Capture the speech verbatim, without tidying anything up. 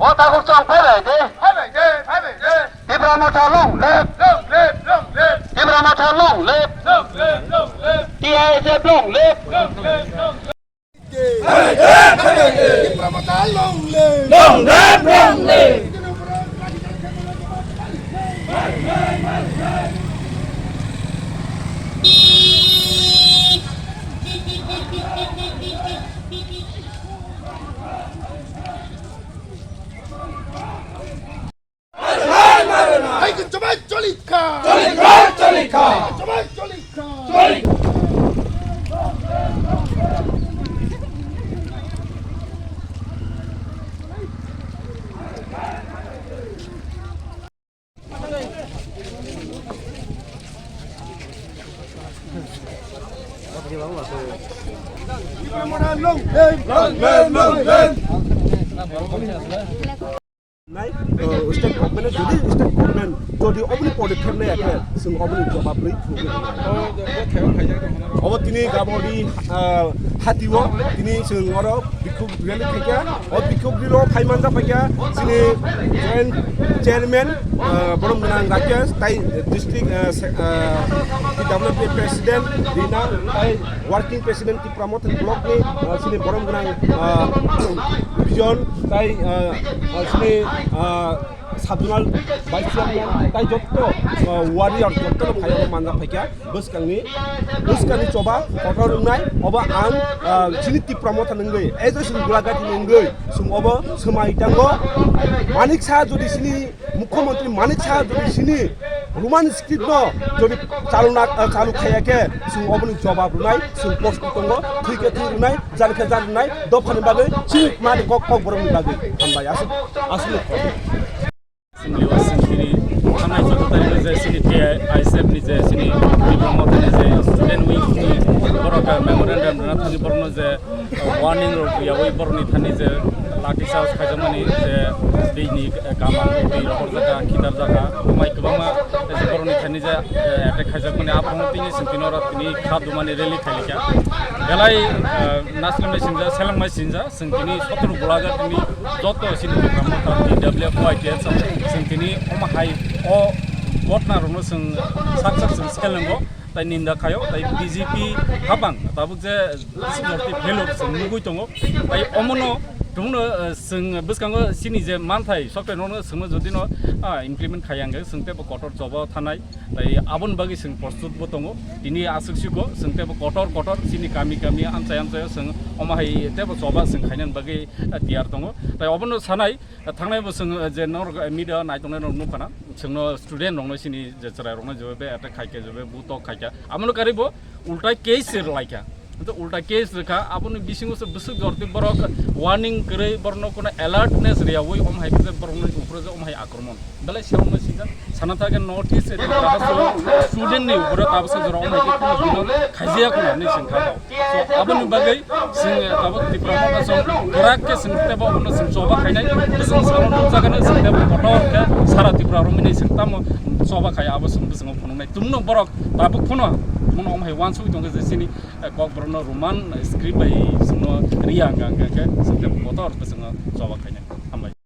O takhuk chwng phai bai de. Tipra Motha long live. Tipra Motha long live. T I S F long live. Tipra Motha long live. Long live, long live. Hai ke chobai choli kha. Choli kha, choli kha. Chobai choli kha. Choli. Long live, long live, long live. Nai, uh, state government, jodi state government jodi oboni podekkhep nai khe, chwng oboni jobab rwi phunugwi rwnai. Obo tini gaboni, uh, hatio tini chwng oro bikhuk rally khaikha. O bikhuk rally o phai manjak phaikha chini joint chairman, uh, borom gwnang Rakesh, tai district, uh, se-, uh, P W P president Rina, tai working president Tipra Motha block ni, uh, chini borom gwnang, uh, Bijon, tai, uh, uh, chini, uh, sub zonal vice chairman, tai jotto, uh, warrior jotto no phai manjak phaikha. Bwskangni, bwskangni choba kotor wngnai, obo ang, ah, chini Tipra Motha nungwi, as a chwng Golaghat nungwi, chwng obo swmai tango. Manik Saha jodi chini Mukhyamantri Manik Saha jodi chini Roman script no jodi chaluna, ah, chalu khaya khe, chwng oboni jobab rwnai, chwng post tongo, thwi khe thwi rwnai, jar khe jar rwnai, dophani bagwi, chini mani kok, kok borokni bagwi. Hambai, aswk, aswk. Chini o chini tini thanai chwng tari je chini T I S F ni je chini Tipra Motha ni je student wing ni borok memorandum rwna thani borokno je warning rok yawi borokni thani je lathi charge khaijakmani je bini kamang twi rohorjaka khitarjaka mai kwbangma je borokni thani je attack khaijakmani aphano tini chwng tini oro tini kha dumani rally khailika belai naslemai sinja selengmai sinja. Chwng tini sotoro Golaghat tini joto chini Tipra Motha T W F Y T S chwng tini omo hai o ghotna rokno chwng sak sak chwng skelengo tai ninda khaio tai B J P habang tabuk je bisi jorti failure chwng nugui tongo tai omono tongno chwng bwskango chini je manthai software rokno chwngno jodi no implement khaiya hwnkhe chwng teibo kotor choba thanai. Tai aboni bagwi chwng prostut bo tongo. Tini aswk siko chwng teibo kotor kotor chini kami kami amchai amchaio chwng omo hai teibo choba chwng khainani bagwi, eh, tiyar tongo. Tai obono sanai, eh, thangnai bo chwng, eh, je norok, eh, media naitongnai rok nukha na, chwngno student rokno chini je chwrai rokno je be attack khaikha je be butok khaikha. Abono karwi bo ultai case se rwlaikha. Hwnkhe ulta case rwkha, aboni bisingo se bwswk jorti borok warning kwrwi, borokno kono alertness rwyawi, omo hai khe borokno uphuru je omo hai akromon. Belai se omo sijak sana thangkhe North East area student ni uphuru tabuksa jora omo hai khe kheno khaijakya hinwi chwng kha. So, aboni bagwi chwng tabuk Tipra Motha song kwrak khe chwng teibo abono chwng choba khainai, bwswng salo nukjakgano chwng teibo kotor khe sara Tripura romwi chwng tamo choba khai abo chwng bwswngo phunuknai. Tumno borok tabuk phano, phano omo hai uansugwi tongkhe je chini Kokborokno Roman script bai chwngno riya hwnkha, hwnkha khe chwng tei kotor bwswngno choba khainai. Hambai.